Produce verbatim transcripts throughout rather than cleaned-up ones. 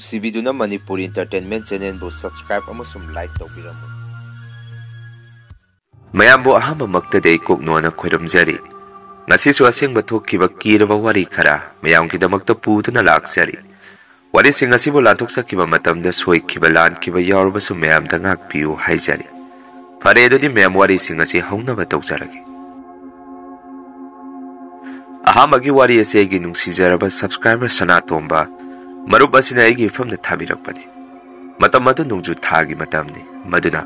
ꯅꯨꯡꯁꯤꯕꯤꯗꯨꯅ Manipur Entertainment Channelꯕꯨ subscribe ꯑꯃꯁꯨꯡ like ꯇꯧꯕꯤꯔꯝꯃꯨ꯫ ꯃꯌꯥꯝꯕꯨ ꯑꯍꯥꯟꯕꯃꯛꯇꯗ ꯑꯩ ꯀꯣꯛꯅꯣꯅ ꯈꯣꯏꯔꯝꯖꯔꯤ꯫ ꯉꯁꯤꯁꯨ ꯑꯁꯦꯡꯕ ꯊꯣꯛꯈꯤꯕ ꯀꯤꯔꯕ ꯋꯥꯔꯤ ꯈꯔ ꯃꯌꯥꯝꯒꯤꯗꯃꯛꯇ ꯄꯨꯗꯨꯅ ꯂꯥꯛꯆꯔꯤ꯫ ꯋꯥꯔꯤꯁꯤꯡ ꯑꯁꯤꯕꯨ ꯂꯥꯟꯊꯣꯛꯆꯈꯤꯕ ꯃꯇꯝꯗ ꯁꯣꯏꯈꯤꯕ ꯂꯥꯟꯈꯤꯕ ꯌꯥꯎꯔꯕꯁꯨ ꯃꯌꯥꯝꯗ ꯉꯥꯛꯄꯤꯌꯨ ꯍꯥꯏꯖꯔꯤ꯫ ꯐꯔꯦ, ꯑꯗꯨꯗꯤ ꯃꯌꯥꯝ ꯋꯥꯔꯤꯁꯤꯡ ꯑꯁꯤ ꯍꯧꯅꯕ ꯇꯧꯖꯔꯒꯦ꯫ ꯑꯍꯥꯟꯕꯒꯤ ꯋꯥꯔꯤ ꯑꯁꯤ ꯑꯩꯒꯤ ꯅꯨꯡꯁꯤꯖꯔꯕ subscriber ꯁꯅꯥꯇꯣꯝꯕ ꯃꯔꯨꯞ ꯑꯁꯤꯅ ꯑꯩꯒꯤ ꯏꯐꯝꯗ ꯊꯥꯕꯤꯔꯛꯄꯅꯤ꯫ ꯃꯇꯝ ꯑꯗꯨ ꯅꯣꯡꯖꯨ ꯊꯥꯒꯤ ꯃꯇꯝꯅꯤ꯫ ꯃꯗꯨꯅ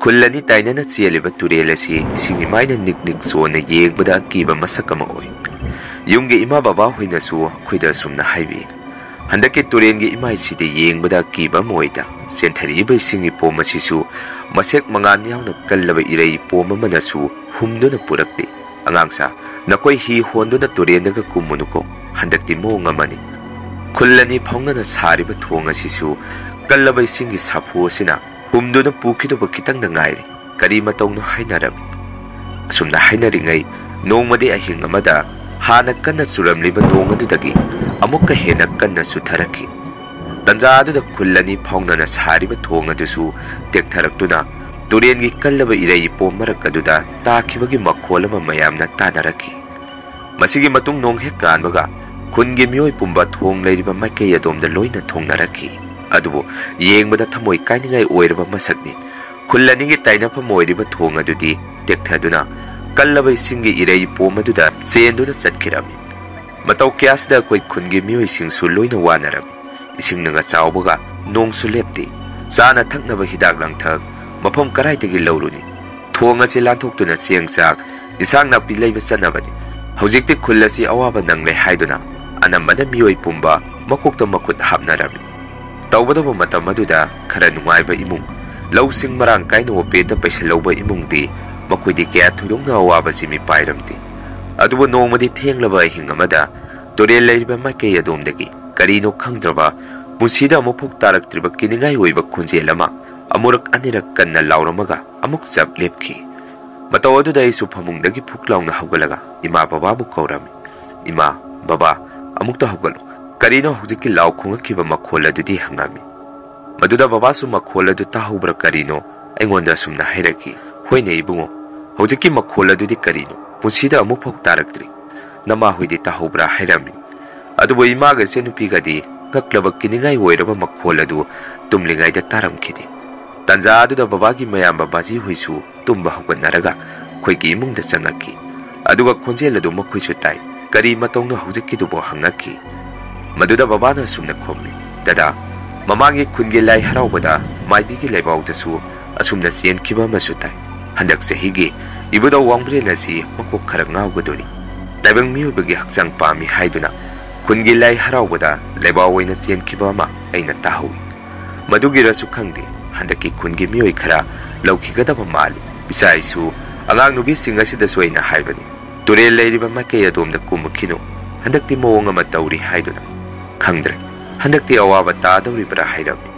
ꯈꯨꯜ ꯑꯅꯤ ꯇꯥꯏꯅꯅ ꯆꯦꯜꯂꯤꯕ ꯇꯨꯔꯦꯜ ꯑꯁꯤ ꯏꯁꯤꯡ ꯏꯃꯥꯏꯅ ꯅꯤꯛ ꯅꯤꯛ ꯆꯣꯟꯅ ꯌꯦꯡꯕꯗ ꯑꯀꯤꯕ ꯃꯁꯛ ꯑꯃ ꯑꯣꯏ꯫ ꯌꯨꯝꯒꯤ ꯏꯃꯥ ꯕꯕꯥ ꯍꯣꯏꯅꯁꯨ ꯑꯩꯈꯣꯏꯗ ꯑꯁꯨꯝꯅ ꯍꯥꯏꯕꯤ, "ꯍꯟꯗꯛꯀꯤ ꯇꯨꯔꯦꯜꯒꯤ ꯏꯃꯥꯏꯁꯤꯗꯤ ꯌꯦꯡꯕꯗ ꯑꯀꯤꯕ ꯑꯃ ꯑꯣꯏꯗ, ꯆꯦꯟꯊꯔꯛꯏꯕ ꯏꯁꯤꯡꯒꯤ ꯄꯣꯝ ꯑꯁꯤꯁꯨ ꯃꯁꯦꯛ ꯃꯉꯥꯜ ꯌꯥꯎꯅ ꯀꯜꯂꯕ ꯏꯔꯩ ꯄꯣꯝ ꯑꯃꯅꯁꯨ ꯍꯨꯝꯗꯨꯅ ꯄꯨꯔꯛꯂꯤ꯫ ꯑꯉꯥꯡꯁꯥ, ꯅꯈꯣꯏ ꯍꯤ ꯍꯣꯟꯗꯨꯅ ꯇꯨꯔꯦꯜꯗꯒ ꯀꯨꯝꯃꯨꯅꯨꯀꯣ, ꯍꯟꯗꯛꯇꯤ ꯃꯑꯣꯡ ꯑꯃꯅꯤ꯫ ꯈꯨꯜ ꯑꯅꯤ ꯐꯥꯎꯅꯅ ꯁꯥꯔꯤꯕ ꯊꯣꯡ ꯑꯁꯤꯁꯨ ꯀꯜꯂꯕ ꯏꯁꯤꯡꯒꯤ ꯁꯥꯐꯨ ꯑꯁꯤꯅ ꯍꯨꯝꯗꯨꯅ ꯄꯨꯈꯤꯗꯧꯕ ꯈꯤꯇꯪꯗ ꯉꯥꯏꯔꯦ꯫ ꯀꯔꯤ ꯃꯇꯧꯅꯣ?" ꯍꯥꯏꯅꯔꯝꯃꯤ꯫ ꯑꯁꯨꯝꯅ ꯍꯥꯏꯅꯔꯤꯉꯩ, ꯅꯣꯡꯃꯗꯤ ꯑꯍꯤꯡ ꯑꯃꯗ ꯍꯥꯟꯅ ꯀꯟꯅ ꯆꯨꯔꯝꯂꯤꯕ ꯅꯣꯡ ꯑꯗꯨꯗꯒꯤ ꯑꯃꯨꯛꯀ ꯍꯦꯟꯅ ꯀꯟꯅ ꯆꯨꯊꯔꯛꯈꯤ꯫ ꯇꯟꯖꯥ ꯑꯗꯨꯗ ꯈꯨꯜ ꯑꯅꯤ ꯐꯥꯎꯅꯅ ꯁꯥꯔꯤꯕ ꯊꯣꯡ ꯑꯗꯨꯁꯨ ꯇꯦꯛꯊꯔꯛꯇꯨꯅ ꯇꯨꯔꯦꯟꯒꯤ ꯀꯜꯂꯕ ꯏꯔꯩ ꯏꯄꯣꯝ ꯃꯔꯛ ꯑꯗꯨꯗ ꯇꯥꯈꯤꯕꯒꯤ ꯃꯈꯣꯜ ꯑꯃ ꯃꯌꯥꯝꯅ ꯇꯥꯅꯔꯛꯈꯤ꯫ ꯃꯁꯤꯒꯤ ꯃꯇꯨꯡ ꯅꯣꯡ ꯍꯦꯛ ꯀꯥꯟꯕꯒ ꯈꯨꯟꯒꯤ ꯃꯤꯑꯣꯏ ꯄꯨꯝꯕ ꯊꯣꯡ ꯂꯩꯔꯤꯕ ꯃꯥꯏꯀꯩ ꯑꯗꯣꯝꯗ ꯂꯣꯏꯅ ꯊꯣꯡꯅꯔꯛꯈꯤ꯫ ꯑꯗꯨꯕꯨ ꯌꯦꯡꯕꯗ ꯊꯃꯣꯏ ꯀꯥꯏꯅꯤꯡꯉꯥꯏ ꯑꯣꯏꯔꯕ ꯃꯁꯛꯅꯤ꯫ ꯈꯨꯜ ꯑꯅꯤꯒꯤ ꯇꯥꯏꯅꯐꯝ ꯑꯣꯏꯔꯤꯕ ꯊꯣꯡ ꯑꯗꯨꯗꯤ ꯇꯦꯛꯊꯗꯨꯅ ꯀꯜꯂꯕ ꯏꯁꯤꯡꯒꯤ ꯏꯔꯩ ꯄꯣꯝ ꯑꯗꯨꯗ ꯆꯦꯟꯗꯨꯅ ꯆꯠꯈꯤꯔꯝꯃꯤ꯫ ꯃꯇꯧ ꯀꯌꯥꯁꯤꯗ ꯑꯩꯈꯣꯏ ꯈꯨꯟꯒꯤ ꯃꯤꯑꯣꯏꯁꯤꯡꯁꯨ ꯂꯣꯏꯅ ꯋꯥꯅꯔꯝꯃꯤ꯫ ꯏꯁꯤꯡꯅꯒ ꯆꯥꯎꯕꯒ ꯅꯣꯡꯁꯨ ꯂꯦꯞꯇꯦ꯫ ꯆꯥꯅ ꯊꯛꯅꯕ ꯍꯤꯗꯥꯛ ꯂꯥꯡꯊꯛ ꯃꯐꯝ ꯀꯗꯥꯏꯗꯒꯤ ꯂꯧꯔꯨꯅꯤ? ꯊꯣꯡ ꯑꯁꯤ ꯂꯥꯟꯊꯣꯛꯇꯨꯅ ꯆꯦꯡ ꯆꯥꯛ, ꯏꯟꯁꯥꯡ ꯅꯥꯄꯤ ꯂꯩꯕ ꯆꯠꯅꯕꯅꯤ꯫ ꯍꯧꯖꯤꯛꯇꯤ ꯈꯨꯜ ꯑꯁꯤ ꯑꯋꯥꯕ ꯅꯪꯂꯦ ꯍꯥꯏꯗꯨꯅ ꯑꯅꯝꯕꯅ ꯃꯤꯑꯣꯏ ꯄꯨꯝꯕ ꯃꯀꯣꯛꯇ ꯃꯈꯨꯠ ꯍꯥꯞꯅꯔꯝꯃꯤ꯫ ꯇꯧꯒꯗꯧꯕ ꯃꯇꯝ ꯑꯗꯨꯗ ꯈꯔ ꯅꯨꯡꯉꯥꯏꯕ ꯏꯃꯨꯡ, ꯂꯧꯁꯤꯡ ꯃꯔꯥꯡ ꯀꯥꯏꯅ ꯑꯣꯄꯦꯠꯇ ꯄꯩꯁꯜꯍꯧꯕ ꯏꯃꯨꯡꯗꯤ ꯃꯈꯣꯏꯗꯤ ꯀꯌꯥ ꯊꯣꯏꯗꯣꯛꯅ ꯑꯋꯥꯕꯁꯤ ꯃꯤꯄꯥꯏꯔꯝꯗꯦ꯫ ꯑꯗꯨꯕꯨ ꯅꯣꯡꯃꯗꯤ ꯊꯦꯡꯂꯕ ꯑꯍꯤꯡ ꯑꯃꯗ ꯇꯨꯔꯦꯜ ꯂꯩꯔꯤꯕ ꯃꯥꯏꯀꯩ ꯑꯗꯣꯝꯗꯒꯤ ꯀꯔꯤꯅꯣ ꯈꯪꯗ꯭ꯔꯕ, ꯄꯨꯟꯁꯤꯗ ꯑꯃꯨꯛꯐꯥꯎ ꯇꯥꯔꯛꯇ꯭ꯔꯤꯕ ꯀꯤꯅꯤꯡꯉꯥꯏ ꯑꯣꯏꯕ ꯈꯣꯟꯖꯦꯜ ꯑꯃ ꯑꯃꯨꯔꯛ ꯑꯅꯤꯔꯛ ꯀꯟꯅ ꯂꯥꯎꯔꯝꯃꯒ ꯑꯃꯨꯛ ꯆꯞ ꯂꯦꯞꯈꯤ꯫ ꯃꯇꯧ ꯑꯗꯨꯗ ꯑꯩꯁꯨ ꯐꯃꯨꯡꯗꯒꯤ ꯐꯨꯛ ꯂꯥꯎꯅ ꯍꯧꯒꯠꯂꯒ ꯏꯃꯥ ꯕꯕꯥꯕꯨ ꯀꯧꯔꯝꯃꯤ꯫ "ꯏꯃꯥ, ꯕꯕꯥ, ꯑꯃꯨꯛꯇ ꯍꯧꯒꯠꯂꯨ, "ꯀꯔꯤꯅꯣ ꯍꯧꯖꯤꯛꯀꯤ ꯂꯥꯎ ꯈꯣꯡꯉꯛꯈꯤꯕ ꯃꯈꯣꯜ ꯑꯗꯨꯗꯤ?" ꯍꯪꯉꯝꯃꯤ꯫ ꯃꯗꯨꯗ ꯕꯕꯥꯁꯨ ꯃꯈꯣꯜ ꯑꯗꯨ ꯇꯥꯍꯧꯕ꯭ꯔꯥ ꯀꯔꯤꯅꯣ ꯑꯩꯉꯣꯟꯗ ꯑꯁꯨꯝꯅ ꯍꯥꯏꯔꯛꯈꯤ, "ꯍꯣꯏꯅꯦ ꯏꯕꯨꯡꯉꯣ, ꯍꯧꯖꯤꯛꯀꯤ ꯃꯈꯣꯜ ꯑꯗꯨꯗꯤ ꯀꯔꯤꯅꯣ? ꯄꯨꯟꯁꯤꯗ ꯑꯃꯨꯛꯐꯥꯎ ꯇꯥꯔꯛꯇ꯭ꯔꯤ꯫ ꯅꯃꯥꯍꯣꯏꯗꯤ ꯇꯥꯍꯧꯕ꯭ꯔꯥ?" ꯍꯥꯏꯔꯝꯃꯤ꯫ ꯑꯗꯨꯕꯨ ꯏꯃꯥꯒ ꯏꯆꯟꯅꯨꯄꯤꯒꯗꯤ ꯉꯛꯂꯕ ꯀꯤꯅꯤꯡꯉꯥꯏ ꯑꯣꯏꯔꯕ ꯃꯈꯣꯜ ꯑꯗꯨ ꯇꯨꯝꯂꯤꯉꯩꯗ ꯇꯥꯔꯝꯈꯤꯗꯦ꯫ ꯇꯟꯖꯥ ꯑꯗꯨꯗ ꯕꯕꯥꯒꯤ ꯃꯌꯥꯝꯕ ꯕꯥꯖꯤ ꯍꯣꯏꯁꯨ ꯇꯨꯝꯕ ꯍꯧꯒꯠꯅꯔꯒ ꯑꯩꯈꯣꯏꯒꯤ ꯏꯃꯨꯡꯗ ꯆꯪꯉꯛꯈꯤ꯫ ꯑꯗꯨꯒ ꯈꯣꯟꯖꯦꯜ ꯑꯗꯨ ꯃꯈꯣꯏꯁꯨ ꯇꯥꯏ꯫ "ꯀꯔꯤ ꯃꯇꯧꯅꯣ ꯍꯧꯖꯤꯛꯀꯤꯗꯨꯕꯨ?" ꯍꯪꯉꯛꯈꯤ꯫ ꯃꯗꯨꯗ ꯕꯕꯥꯅ ꯑꯁꯨꯝꯅ ꯈꯨꯝꯃꯤ, "ꯗꯗꯥ, ꯃꯃꯥꯡꯒꯤ ꯈꯨꯟꯒꯤ ꯂꯥꯏ ꯍꯔꯥꯎꯕꯗ ꯃꯥꯏꯕꯤꯒꯤ ꯂꯩꯕꯥꯎꯗꯁꯨ ꯑꯁꯨꯝꯅ ꯆꯦꯟꯈꯤꯕ ꯑꯃꯁꯨ ꯇꯥꯏ꯫ ꯍꯟꯗꯛ ꯆꯍꯤꯒꯤ ꯏꯕꯨꯙꯧ ꯋꯥꯡꯕ꯭ꯔꯦꯟ ꯑꯁꯤ ꯃꯀꯣꯛ ꯈꯔ ꯉꯥꯎꯒꯗꯣꯔꯤ꯫ ꯇꯥꯏꯕꯪ ꯃꯤꯑꯣꯏꯕꯒꯤ ꯍꯛꯆꯥꯡ ꯄꯥꯝꯃꯤ ꯍꯥꯏꯗꯨꯅ ꯈꯨꯟꯒꯤ ꯂꯥꯏ ꯍꯔꯥꯎꯕꯗ ꯂꯩꯕꯥꯎ ꯑꯣꯏꯅ ꯆꯦꯟꯈꯤꯕ ꯑꯃ ꯑꯩꯅ ꯇꯥꯍꯧꯏ꯫ ꯃꯗꯨꯒꯤꯔꯁꯨ ꯈꯪꯗꯦ, ꯍꯟꯗꯛꯀꯤ ꯈꯨꯟꯒꯤ ꯃꯤꯑꯣꯏ ꯈꯔ ꯂꯧꯈꯤꯒꯗꯕ ꯃꯥꯜꯂꯤ꯫ ꯏꯆꯥ ꯏꯁꯨ, ꯑꯉꯥꯡ ꯅꯨꯄꯤꯁꯤꯡ ꯑꯁꯤꯗꯁꯨ ꯑꯩꯅ ꯍꯥꯏꯕꯅꯤ, ꯇꯨꯔꯦꯜ ꯂꯩꯔꯤꯕ ꯃꯥꯏꯀꯩ ꯑꯗꯣꯝꯗ ꯀꯨꯝꯃꯨꯈꯤꯅꯨ, ꯍꯟꯗꯛꯇꯤ ꯃꯑꯣꯡ ꯑꯃ ꯇꯧꯔꯤ" ꯍꯥꯏꯗꯨꯅ꯫ "ꯈꯪꯗ꯭ꯔꯦ, ꯍꯟꯗꯛꯇꯤ ꯑꯋꯥꯕ ꯇꯥꯗꯧꯔꯤꯕ꯭ꯔꯥ?" ꯍꯥꯏꯔꯝꯃꯤ꯫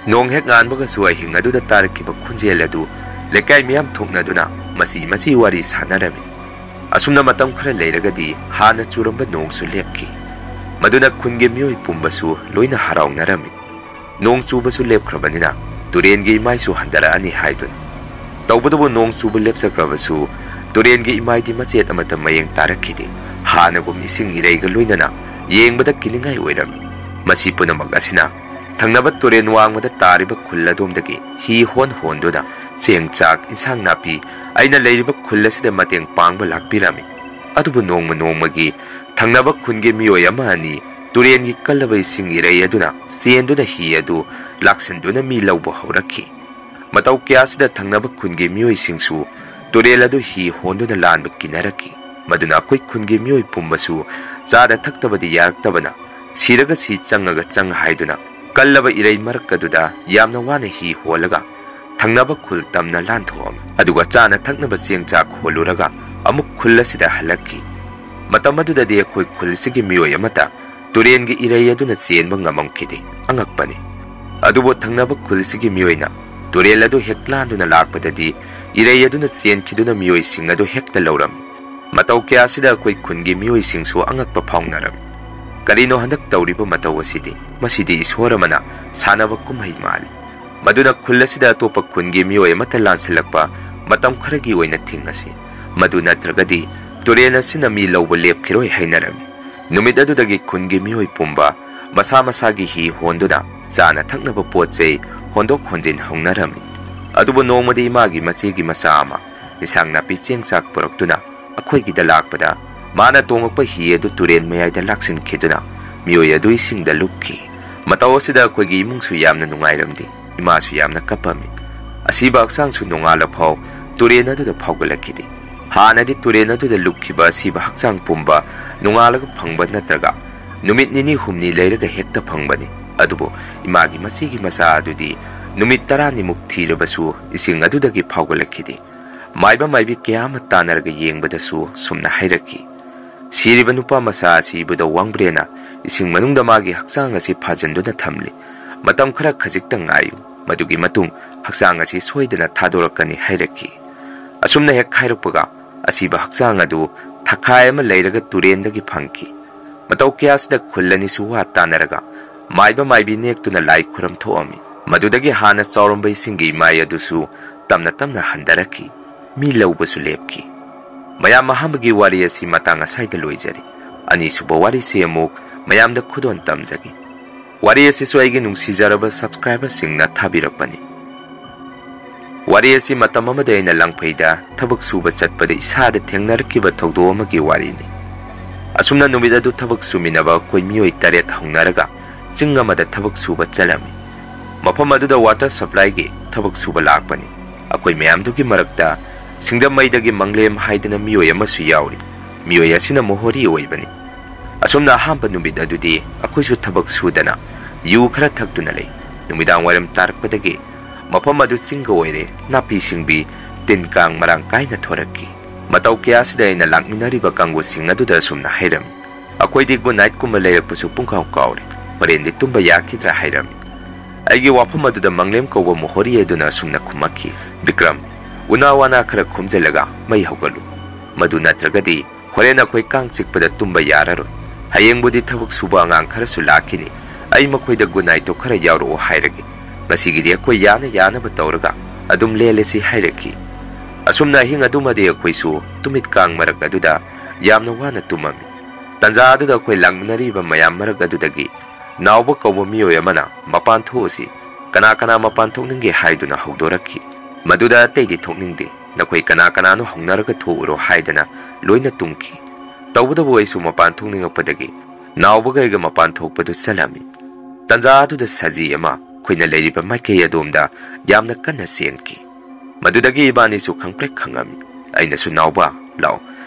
ꯅꯣꯡ ꯍꯦꯛ ꯉꯥꯟꯕꯒꯁꯨ ꯑꯍꯤꯡ ꯑꯗꯨꯗ ꯇꯥꯔꯛꯈꯤꯕ ꯈꯣꯟꯖꯦꯜ ꯑꯗꯨ ꯂꯩꯀꯥꯏ ꯃꯤꯌꯥꯝ ꯊꯣꯛꯅꯗꯨꯅ ꯃꯆꯤ ꯃꯆꯤ ꯋꯥꯔꯤ ꯁꯥꯟꯅꯔꯝꯃꯤ꯫ ꯑꯁꯨꯝꯅ ꯃꯇꯝ ꯈꯔ ꯂꯩꯔꯒꯗꯤ ꯍꯥꯟꯅ ꯆꯨꯔꯝꯕ ꯅꯣꯡꯁꯨ ꯂꯦꯞꯈꯤ꯫ ꯃꯗꯨꯅ ꯈꯨꯟꯒꯤ ꯃꯤꯑꯣꯏ ꯄꯨꯝꯕꯁꯨ ꯂꯣꯏꯅ ꯍꯔꯥꯎꯅꯔꯝꯃꯤ꯫ ꯅꯣꯡ ꯆꯨꯕꯁꯨ ꯂꯦꯞꯈ꯭ꯔꯕꯅꯤꯅ ꯇꯨꯔꯦꯟꯒꯤ ꯏꯃꯥꯏꯁꯨ ꯍꯟꯊꯔꯛꯑꯅꯤ ꯍꯥꯏꯗꯨꯅ꯫ ꯇꯧꯕꯇꯕꯨ ꯅꯣꯡ ꯆꯨꯕ ꯂꯦꯞꯆꯈ꯭ꯔꯕꯁꯨ ꯇꯨꯔꯦꯟꯒꯤ ꯏꯃꯥꯏꯗꯤ ꯃꯆꯦꯠ ꯑꯃꯠꯇ ꯃꯌꯦꯡ ꯇꯥꯔꯛꯈꯤꯗꯦ꯫ ꯍꯥꯟꯅꯒꯨꯝ ꯏꯁꯤꯡ ꯏꯔꯩꯒ ꯂꯣꯏꯅꯅ ꯌꯦꯡꯕꯗ ꯀꯤꯅꯤꯡꯉꯥꯏ ꯑꯣꯏꯔꯝꯃꯤ꯫ ꯃꯁꯤ ꯄꯨꯝꯅꯃꯛ ꯑꯁꯤꯅ ꯊꯪꯅꯕ ꯇꯨꯔꯦꯟ ꯋꯥꯡꯃꯗ ꯇꯥꯔꯤꯕ ꯈꯨꯜ ꯑꯗꯣꯝꯗꯒꯤ ꯍꯤ ꯍꯣꯟ ꯍꯣꯟꯗꯨꯅ ꯆꯦꯡ ꯆꯥꯛ, ꯏꯟꯁꯥꯡ ꯅꯥꯄꯤ ꯑꯩꯅ ꯂꯩꯔꯤꯕ ꯈꯨꯜ ꯑꯁꯤꯗ ꯃꯇꯦꯡ ꯄꯥꯡꯕ ꯂꯥꯛꯄꯤꯔꯝꯃꯤ꯫ ꯑꯗꯨꯕꯨ ꯅꯣꯡꯃ ꯅꯣꯡꯃꯒꯤ ꯊꯪꯅꯕ ꯈꯨꯟꯒꯤ ꯃꯤꯑꯣꯏ ꯑꯃ ꯑꯅꯤ ꯇꯨꯔꯦꯟꯒꯤ ꯀꯜꯂꯕ ꯏꯁꯤꯡ ꯏꯔꯩ ꯑꯗꯨꯅ ꯆꯦꯟꯗꯨꯅ ꯍꯤ ꯑꯗꯨ ꯂꯥꯛꯁꯤꯟꯗꯨꯅ ꯃꯤ ꯂꯧꯕ ꯍꯧꯔꯛꯈꯤ꯫ ꯃꯇꯧ ꯀꯌꯥꯁꯤꯗ ꯊꯪꯅꯕ ꯈꯨꯟꯒꯤ ꯃꯤꯑꯣꯏꯁꯤꯡꯁꯨ ꯇꯨꯔꯦꯜ ꯑꯗꯨ ꯍꯤ ꯍꯣꯟꯗꯨꯅ ꯂꯥꯟꯕ ꯀꯤꯅꯔꯛꯈꯤ꯫ ꯃꯗꯨꯅ ꯑꯩꯈꯣꯏ ꯈꯨꯟꯒꯤ ꯃꯤꯑꯣꯏ ꯄꯨꯝꯕꯁꯨ ꯆꯥꯗ ꯊꯛꯇꯕꯗꯤ ꯌꯥꯔꯛꯇꯕꯅ, "ꯁꯤꯔꯒ ꯁꯤ, ꯆꯪꯉꯒ ꯆꯪ" ꯍꯥꯏꯗꯨꯅ ꯀꯜꯂꯕ ꯏꯔꯩ ꯃꯔꯛ ꯑꯗꯨꯗ ꯌꯥꯝꯅ ꯋꯥꯅ ꯍꯤ ꯍꯣꯜꯂꯒ ꯊꯪꯅꯕ ꯈꯨꯜ ꯇꯝꯅ ꯂꯥꯟꯊꯣꯛꯑꯝꯃꯤ꯫ ꯑꯗꯨꯒ ꯆꯥꯅ ꯊꯛꯅꯕ ꯆꯦꯡ ꯆꯥꯛ ꯍꯣꯜꯂꯨꯔꯒ ꯑꯃꯨꯛ ꯈꯨꯜ ꯑꯁꯤꯗ ꯍꯜꯂꯛꯈꯤ꯫ ꯃꯇꯝ ꯑꯗꯨꯗꯗꯤ ꯑꯩꯈꯣꯏ ꯈꯨꯜꯁꯤꯒꯤ ꯃꯤꯑꯣꯏ ꯑꯃꯠꯇ ꯇꯨꯔꯦꯟꯒꯤ ꯏꯔꯩ ꯑꯗꯨꯅ ꯆꯦꯟꯕ ꯉꯝꯃꯝꯈꯤꯗꯦ꯫ ꯑꯉꯛꯄꯅꯤ꯫ ꯑꯗꯨꯕꯨ ꯊꯪꯅꯕ ꯈꯨꯜꯁꯤꯒꯤ ꯃꯤꯑꯣꯏꯅ ꯇꯨꯔꯦꯜ ꯑꯗꯨ ꯍꯦꯛ ꯂꯥꯟꯗꯨꯅ ꯂꯥꯛꯄꯗꯗꯤ ꯏꯔꯩ ꯑꯗꯨꯅ ꯆꯦꯟꯈꯤꯗꯨꯅ ꯃꯤꯑꯣꯏꯁꯤꯡ ꯑꯗꯨ ꯍꯦꯛꯇ ꯂꯧꯔꯝꯃꯤ꯫ ꯃꯇꯧ ꯀꯌꯥꯁꯤꯗ ꯑꯩꯈꯣꯏ ꯈꯨꯟꯒꯤ ꯃꯤꯑꯣꯏꯁꯤꯡꯁꯨ ꯑꯉꯛꯄ ꯐꯥꯎꯅꯔꯝꯃꯤ꯫ "ꯀꯔꯤꯅꯣ ꯍꯟꯗꯛ ꯇꯧꯔꯤꯕ ꯃꯇꯧ ꯑꯁꯤꯗꯤ? ꯃꯁꯤꯗꯤ ꯏꯁꯣꯔ ꯑꯃꯅ ꯁꯥꯟꯅꯕ ꯀꯨꯝꯍꯩ ꯃꯥꯜꯂꯤ꯫ ꯃꯗꯨꯅ ꯈꯨꯜ ꯑꯁꯤꯗ ꯑꯇꯣꯞꯄ ꯈꯨꯟꯒꯤ ꯃꯤꯑꯣꯏ ꯑꯃꯠꯇ ꯂꯥꯟꯁꯤꯜꯂꯛꯄ ꯃꯇꯝ ꯈꯔꯒꯤ ꯑꯣꯏꯅ ꯊꯤꯡꯉꯁꯤ꯫ ꯃꯗꯨ ꯅꯠꯇ꯭ꯔꯒꯗꯤ ꯇꯨꯔꯦꯜ ꯑꯁꯤꯅ ꯃꯤ ꯂꯧꯕ ꯂꯦꯞꯈꯤꯔꯣꯏ" ꯍꯥꯏꯅꯔꯝꯃꯤ꯫ ꯅꯨꯃꯤꯠ ꯑꯗꯨꯗꯒꯤ ꯈꯨꯟꯒꯤ ꯃꯤꯑꯣꯏ ꯄꯨꯝꯕ ꯃꯁꯥ ꯃꯁꯥꯒꯤ ꯍꯤ ꯍꯣꯟꯗꯨꯅ ꯆꯥꯅ ꯊꯛꯅꯕ ꯄꯣꯠ ꯆꯩ ꯍꯣꯟꯗꯣꯛ ꯍꯣꯟꯖꯤꯟ ꯍꯧꯅꯔꯝꯃꯤ꯫ ꯑꯗꯨꯕꯨ ꯅꯣꯡꯃꯗꯤ ꯏꯃꯥꯒꯤ ꯃꯆꯦꯒꯤ ꯃꯆꯥ ꯑꯃ ꯏꯟꯁꯥꯡ ꯅꯥꯄꯤ ꯆꯦꯡ ꯆꯥꯛ ꯄꯨꯔꯛꯇꯨꯅ ꯑꯩꯈꯣꯏꯒꯤꯗ ꯂꯥꯛꯄꯗ, ꯃꯥꯅ ꯇꯣꯡꯂꯛꯄ ꯍꯤ ꯑꯗꯨ ꯇꯨꯔꯦꯜ ꯃꯌꯥꯏꯗ ꯂꯥꯛꯁꯤꯟꯈꯤꯗꯨꯅ ꯃꯤꯑꯣꯏ ꯑꯗꯨ ꯏꯁꯤꯡꯗ ꯂꯨꯞꯈꯤ꯫ ꯃꯇꯧ ꯑꯁꯤꯗ ꯑꯩꯈꯣꯏꯒꯤ ꯏꯃꯨꯡꯁꯨ ꯌꯥꯝꯅ ꯅꯨꯡꯉꯥꯏꯔꯝꯗꯦ꯫ ꯏꯃꯥꯁꯨ ꯌꯥꯝꯅ ꯀꯞꯄꯝꯃꯤ꯫ ꯑꯁꯤꯕ ꯍꯛꯆꯥꯡꯁꯨ ꯅꯣꯡꯉꯥꯜꯂ ꯐꯥꯎ ꯇꯨꯔꯦꯜ ꯑꯗꯨꯗ ꯐꯥꯎꯒꯠꯂꯛꯈꯤꯗꯦ꯫ ꯍꯥꯟꯅꯗꯤ ꯇꯨꯔꯦꯜ ꯑꯗꯨꯗ ꯂꯨꯞꯈꯤꯕ ꯑꯁꯤꯕ ꯍꯛꯆꯥꯡ ꯄꯨꯝꯕ ꯅꯣꯡꯉꯥꯜꯂꯒ ꯐꯪꯕ ꯅꯠꯇ꯭ꯔꯒ ꯅꯨꯃꯤꯠ ꯅꯤꯅꯤ ꯍꯨꯝꯅꯤ ꯂꯩꯔꯒ ꯍꯦꯛꯇ ꯐꯪꯕꯅꯤ꯫ ꯑꯗꯨꯕꯨ ꯏꯃꯥꯒꯤ ꯃꯆꯦꯒꯤ ꯃꯆꯥ ꯑꯗꯨꯗꯤ ꯅꯨꯃꯤꯠ ꯇꯔꯥꯅꯤꯃꯨꯛ ꯊꯤꯔꯕꯁꯨ ꯏꯁꯤꯡ ꯑꯗꯨꯗꯒꯤ ꯐꯥꯎꯒꯠꯂꯛꯈꯤꯗꯦ꯫ ꯃꯥꯏꯕ ꯃꯥꯏꯕꯤ ꯀꯌꯥ ꯑꯃ ꯇꯥꯟꯅꯔꯒ ꯌꯦꯡꯕꯗꯁꯨ ꯁꯨꯝꯅ ꯍꯥꯏꯔꯛꯈꯤ, "ꯁꯤꯔꯤꯕ ꯅꯨꯄꯥ ꯃꯆꯥ ꯑꯁꯤ ꯏꯕꯨꯙꯧ ꯋꯥꯡꯕ꯭ꯔꯦꯟꯅ ꯏꯁꯤꯡ ꯃꯅꯨꯡꯗ ꯃꯥꯒꯤ ꯍꯛꯆꯥꯡ ꯑꯁꯤ ꯐꯥꯖꯤꯟꯗꯨꯅ ꯊꯝꯂꯤ꯫ ꯃꯇꯝ ꯈꯔ ꯈꯖꯤꯛꯇ ꯉꯥꯏꯌꯨ, ꯃꯗꯨꯒꯤ ꯃꯇꯨꯡ ꯍꯛꯆꯥꯡ ꯑꯁꯤ ꯁꯣꯏꯗꯅ ꯊꯥꯗꯣꯔꯛꯀꯅꯤ" ꯍꯥꯏꯔꯛꯈꯤ꯫ ꯑꯁꯨꯝꯅ ꯍꯦꯛ ꯍꯥꯏꯔꯛꯄꯒ ꯑꯁꯤꯕ ꯍꯛꯆꯥꯡ ꯑꯗꯨ ꯊꯈꯥꯏ ꯑꯃ ꯂꯩꯔꯒ ꯇꯨꯔꯦꯟꯗꯒꯤ ꯐꯪꯈꯤ꯫ ꯃꯇꯧ ꯀꯌꯥꯁꯤꯗ ꯈꯨꯜ ꯑꯅꯤꯁꯨ ꯋꯥ ꯇꯥꯅꯔꯒ ꯃꯥꯏꯕ ꯃꯥꯏꯕꯤ ꯅꯦꯛꯇꯨꯅ ꯂꯥꯏ ꯈꯨꯔꯝ ꯊꯣꯛꯑꯝꯃꯤ꯫ ꯃꯗꯨꯗꯒꯤ ꯍꯥꯟꯅ ꯆꯥꯎꯔꯝꯕ ꯏꯁꯤꯡꯒꯤ ꯏꯃꯥꯏ ꯑꯗꯨꯁꯨ ꯇꯞꯅ ꯇꯞꯅ ꯍꯟꯊꯔꯛꯈꯤ꯫ ꯃꯤ ꯂꯧꯕꯁꯨ ꯂꯦꯞꯈꯤ꯫ ꯃꯌꯥꯝ, ꯑꯍꯥꯟꯕꯒꯤ ꯋꯥꯔꯤ ꯑꯁꯤ ꯃꯇꯥꯡ ꯑꯁꯥꯏꯗ ꯂꯣꯏꯖꯔꯦ꯫ ꯑꯅꯤꯁꯨꯕ ꯋꯥꯔꯤꯁꯤ ꯑꯃꯨꯛ ꯃꯌꯥꯝꯗ ꯈꯨꯗꯣꯜ ꯇꯝꯖꯒꯦ꯫ ꯋꯥꯔꯤ ꯑꯁꯤꯁꯨ ꯑꯩꯒꯤ ꯅꯨꯡꯁꯤꯖꯔꯕ subscriberꯁꯤꯡꯅ ꯊꯥꯕꯤꯔꯛꯄꯅꯤ꯫ ꯋꯥꯔꯤ ꯑꯁꯤ ꯃꯇꯝ ꯑꯃꯗ ꯑꯩꯅ ꯂꯪꯐꯩꯗ ꯊꯕꯛ ꯁꯨꯕ ꯆꯠꯄꯗ ꯏꯁꯥꯗ ꯊꯦꯡꯅꯔꯛꯈꯤꯕ ꯊꯧꯗꯣꯛ ꯑꯃꯒꯤ ꯋꯥꯔꯤꯅꯤ꯫ ꯑꯁꯨꯝꯅ ꯅꯨꯃꯤꯠ ꯑꯗꯨ ꯊꯕꯛ ꯁꯨꯃꯤꯟꯅꯕ ꯑꯩꯈꯣꯏ ꯃꯤꯑꯣꯏ ꯇꯔꯦꯠ ꯍꯧꯅꯔꯒ ꯆꯤꯡ ꯑꯃꯗ ꯊꯕꯛ ꯁꯨꯕ ꯆꯠꯂꯝꯃꯤ꯫ ꯃꯐꯝ ꯑꯗꯨꯗ water supplyꯒꯤ ꯊꯕꯛ ꯁꯨꯕ ꯂꯥꯛꯄꯅꯤ꯫ ꯑꯩꯈꯣꯏ ꯃꯌꯥꯝꯗꯨꯒꯤ ꯃꯔꯛꯇ ꯁꯤꯡꯖꯃꯩꯗꯒꯤ ꯃꯪꯂꯦꯝ ꯍꯥꯏꯗꯅ ꯃꯤꯑꯣꯏ ꯑꯃꯁꯨ ꯌꯥꯎꯔꯤ꯫ ꯃꯤꯑꯣꯏ ꯑꯁꯤꯅ ꯃꯣꯍꯣꯔꯤ ꯑꯣꯏꯕꯅꯤ꯫ ꯑꯁꯨꯝꯅ ꯑꯍꯥꯟꯕ ꯅꯨꯃꯤꯠ ꯑꯗꯨꯗꯤ ꯑꯩꯈꯣꯏꯁꯨ ꯊꯕꯛ ꯁꯨꯗꯅ ꯌꯨ ꯈꯔ ꯊꯛꯇꯨꯅ ꯂꯩ꯫ ꯅꯨꯃꯤꯗꯥꯡ ꯋꯥꯏꯔꯝ ꯇꯥꯔꯛꯄꯗꯒꯤ ꯃꯐꯝ ꯑꯗꯨ ꯆꯤꯡꯒ ꯑꯣꯏꯔꯦ, ꯅꯥꯄꯤ ꯁꯤꯡꯕꯤ, ꯇꯤꯟ ꯀꯥꯡ ꯃꯔꯥꯡ ꯀꯥꯏꯅ ꯊꯣꯔꯛꯈꯤ꯫ ꯃꯇꯧ ꯀꯌꯥꯁꯤꯗ ꯑꯩꯅ ꯂꯥꯛꯃꯤꯟꯅꯔꯤꯕ ꯀꯥꯡꯕꯨꯁꯤꯡ ꯑꯗꯨꯗ ꯑꯁꯨꯝꯅ ꯍꯥꯏꯔꯝꯃꯤ, "ꯑꯩꯈꯣꯏꯗꯤ good nightꯀꯨꯝꯕ ꯂꯩꯔꯛꯄꯁꯨ ꯄꯨꯡꯀꯥꯎ ꯀꯥꯎꯔꯦ꯫ ꯍꯣꯔꯦꯟꯗꯤ ꯇꯨꯝꯕ ꯌꯥꯈꯤꯗ꯭ꯔꯥ?" ꯍꯥꯏꯔꯝꯃꯤ꯫ ꯑꯩꯒꯤ ꯋꯥꯐꯝ ꯑꯗꯨꯗ ꯃꯪꯂꯦꯝ ꯀꯧꯕ ꯃꯣꯍꯣꯔꯤ ꯑꯗꯨꯅ ꯑꯁꯨꯝꯅ ꯈꯨꯝꯃꯛꯈꯤ, "ꯕꯤꯀ꯭ꯔꯝ, ꯎꯅꯥ ꯋꯥꯅꯥ ꯈꯔ ꯈꯣꯝꯖꯤꯜꯂꯒ ꯃꯩ ꯍꯧꯒꯠꯂꯨ꯫ ꯃꯗꯨ ꯅꯠꯇ꯭ꯔꯒꯗꯤ ꯍꯣꯔꯦꯟ ꯑꯩꯈꯣꯏ ꯀꯥꯡ ꯆꯤꯛꯄꯗ ꯇꯨꯝꯕ ꯌꯥꯔꯔꯣꯏ꯫ "ꯍꯌꯦꯡꯕꯨꯗꯤ ꯊꯕꯛ ꯁꯨꯕ ꯑꯉꯥꯡ ꯈꯔꯁꯨ ꯂꯥꯛꯈꯤꯅꯤ꯫ ꯑꯩ ꯃꯈꯣꯏꯗ good night ꯇꯣ ꯈꯔ ꯌꯥꯎꯔꯛꯑꯣ ꯍꯥꯏꯔꯒꯦ꯫ ꯉꯁꯤꯒꯤꯗꯤ ꯑꯩꯈꯣꯏ ꯌꯥꯅ ꯌꯥꯅꯕ ꯇꯧꯔꯒ ꯑꯗꯨꯝ ꯂꯦꯜꯂꯁꯤ" ꯍꯥꯏꯔꯛꯈꯤ꯫ ꯑꯁꯨꯝꯅ ꯑꯍꯤꯡ ꯑꯗꯨꯃꯗꯤ ꯑꯩꯈꯣꯏꯁꯨ ꯇꯨꯃꯤꯠ ꯀꯥꯡ ꯃꯔꯛ ꯑꯗꯨꯗ ꯌꯥꯝꯅ ꯋꯥꯅ ꯇꯨꯝꯃꯝꯃꯤ꯫ ꯇꯟꯖꯥ ꯑꯗꯨꯗ ꯑꯩꯈꯣꯏ ꯂꯥꯛꯃꯤꯟꯅꯔꯤꯕ ꯃꯌꯥꯝ ꯃꯔꯛ ꯑꯗꯨꯗꯒꯤ ꯅꯥꯎꯕ ꯀꯧꯕ ꯃꯤꯑꯣꯏ ꯑꯃꯅ, "ꯃꯄꯥꯟ ꯊꯣꯛꯎꯁꯤ, ꯀꯅꯥ ꯀꯅꯥ ꯃꯄꯥꯟ ꯊꯣꯛꯅꯤꯡꯒꯦ?" ꯍꯥꯏꯗꯨꯅ ꯍꯧꯗꯣꯔꯛꯈꯤ꯫ ꯃꯗꯨꯗ ꯑꯇꯩꯗꯤ ꯊꯣꯛꯅꯤꯡꯗꯦ, "ꯅꯈꯣꯏ ꯀꯅꯥ ꯀꯅꯥꯅꯣ ꯍꯧꯅꯔꯒ ꯊꯣꯛꯎꯔꯣ" ꯍꯥꯏꯗꯅ ꯂꯣꯏꯅ ꯇꯨꯝꯈꯤ꯫ ꯇꯧꯕꯇꯕꯨ ꯑꯩꯁꯨ ꯃꯄꯥꯟ ꯊꯣꯛꯅꯤꯡꯉꯛꯄꯗꯒꯤ ꯅꯥꯎꯕꯒ ꯑꯩꯒ ꯃꯄꯥꯟ ꯊꯣꯛꯄꯗꯨ ꯆꯠꯂꯝꯃꯤ꯫ ꯇꯟꯖꯥ ꯑꯗꯨꯗ ꯁꯖꯤ ꯑꯃ ꯑꯩꯈꯣꯏꯅ ꯂꯩꯔꯤꯕ ꯃꯥꯏꯀꯩ ꯑꯗꯣꯝꯗ ꯌꯥꯝꯅ ꯀꯟꯅ ꯆꯦꯟꯈꯤ꯫ ꯃꯗꯨꯗꯒꯤ ꯏꯕꯥꯅꯤꯁꯨ ꯈꯪꯄ꯭ꯔꯦꯛ ꯈꯪꯉꯝꯃꯤ꯫ ꯑꯩꯅꯁꯨ, "ꯅꯥꯎꯕ, ꯂꯥꯛꯑꯣ꯫